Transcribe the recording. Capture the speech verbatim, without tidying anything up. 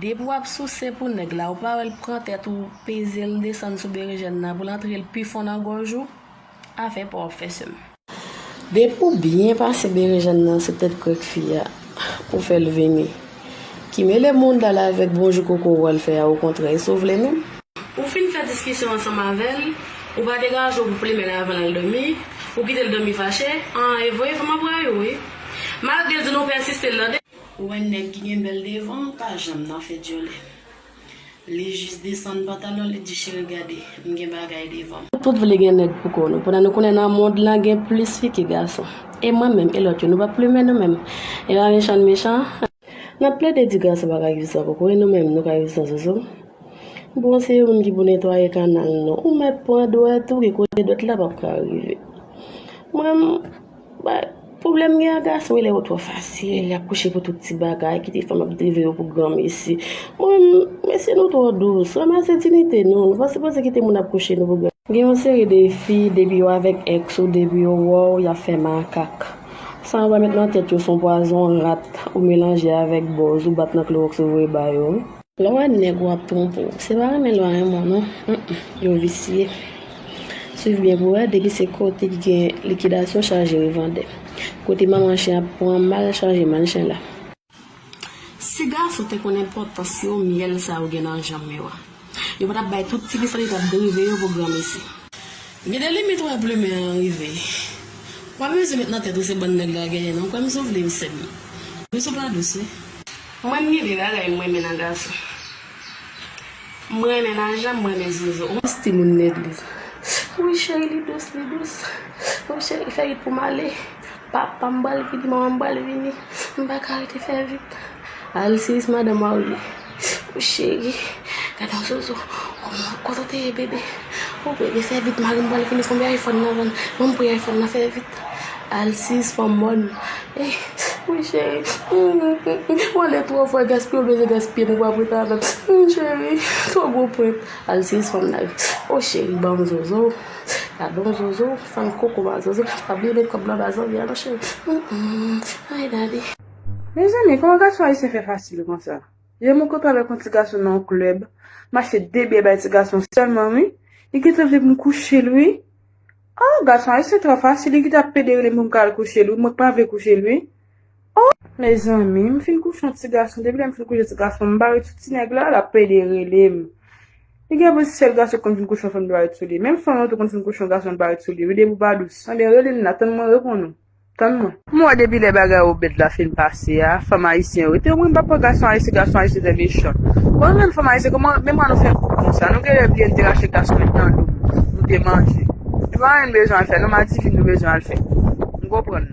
Depi w ap souse pou nèg la, ou pa wè l pran tèt ou, peze l, desann sou berejèn nan pou l antre l pi fon nan gòj ou? Afè pa w ap fè, sè m. Depi w byen pase berejèn nan sou tèt krèk fi a, ou fè l vini. Ki mele moun dal avèk bonjou koko ou al fè a, okontrè, e sa w vle menm? Ou fin fè diskisyon ansanm avè l, ou pa deranje w pou plimen l avan l al dòmi, ou kite l dòmi fache, an, e vre, fanm ap rayi w, wi. Malgre l di nou pèsiste l tande. Ou wè nèg ki gen bèl devan, pa janm nan fè dyòlè. Li jis desann pantalon, li di, cheri, gade, m gen bagay devan m. Nou tout vle gen nèg pou kò nou, pandan nou konnen nan mond lan gen plis fi ke gason. E mwen menm, e lòt yo, nou p ap plimen nou menm. E pa mechan n mechan. N ap plede di gason pa ka viv san koko, e nou menm, nou ka viv san zozo? Bon, se yo menm ki pou netwaye kanal nou. Ou mèt pran dwèt ou, ki kote dwèt la p ap ka rive. Mwen, m, ba, pwoblèm gen ak gason, e lè yo twò fasil, y ap kouche pou tout ti bagay, kite fanm ap drive yo pou granmesi. Mwen, m, mesye, nou twò dous, ranmase dinite nou, nou pa sipoze kite moun ap kouche nou pou gran. Gen yon seri de fi, depi yo avèk èks ou, depi yo wè w, y ap fè makak. Sa yo pa met nan tèt yo, se yon pwazon rat ou melanje avèk bòz ou bat nan klowòks ou voye ba yo, wi. Lè w wè nèg w ap twonpe w, se pa renmen l pa renmen w non. Mm, mm, yo visye. Swiv byen pou w wè, depi se kote ki gen likidasyon, chaje revandè. Kote manman chen ap pran mal, chaje mann chen la. Si gason te konn enpòtans yo, myèl sa yo gen nan janm yo a, yo pa t ap bay tout ti pisan li t ap drive yo pou granmesi. Gen de limit wè plimen an rive. W ap bezwen met nan tèt ou se bann nèg la genyen non, kwè m si w vle m sè m. Dous ou pa dous wi. Mwen m gen de bagay m renmen nan gason. M renmen lajan, m renmen zozo. Ou s timoun legliz. Wi cheri, li dous, li dous. Wi cheri, fè vit pou m ale. Papa m pral vini, manman m pral vini. M pa ka rete, fè vit. Alsis, madanm Mauli. Wi cheri, gade yon zozo. Kòman, kote w te ye bebe? O bebe, fè vit, mari m pral vini, konbyen iPhone nan vann? Ban m pri iPhone nan, fè vit. Alsis, fanm mòn. Eh, wi cheri. Ou ale twò fò, gaspiye, ou bezwen gaspiye, m pa prete avè l. Cheri, twò gwo pwent. Alsis, fanm nan. O cheri, ban m zozo. Gade yon zozo, fanm koko ba zozo. Pa bliye met kòb nan ba zòrye a non cheri. Mm, mm. Ay, daddy. Mezanmi, kòman gason ayisyen fè fasil konsa? Yè m rankontre avèk yon ti gason nan yon klèb, m achte de byè bay ti gason sèlman wi. Li gentan vle pou m kouche l wi. Oh, gason ayisyen twò fasil, li gentan ap pede rele m pou m ka al kouche l wi, mwen k pa vle kouche l wi. Oh, mezanmi, m fin kouche yon ti gason, depi lè m fin kouche ti gason, m bare sou ti nèg la, l ap pede rele m. Li gen pou sèl gason k konn vin kouche yon fanm li bare sou li. Menm fanm yo tou konn fin kouche yon gason li bare sou li wi, depi w pa dous. Anben rele m la, tann mwen reponn ou. Tann mwen. M wè depi lè bagay Obed la fin pase a, fanm ayisyen yo rete, mwen m pa pran gason ayisyen, gason ayisyen trè mechan. Bon, nou menm fanm ayisyen, kòman, men mwen nou fè fou konsa, nou genlè byen te rache gason yo nan do, nou te manje. E pa anyen nou bezwen al fè, non, madivin nou bezwen al fè. M konprann.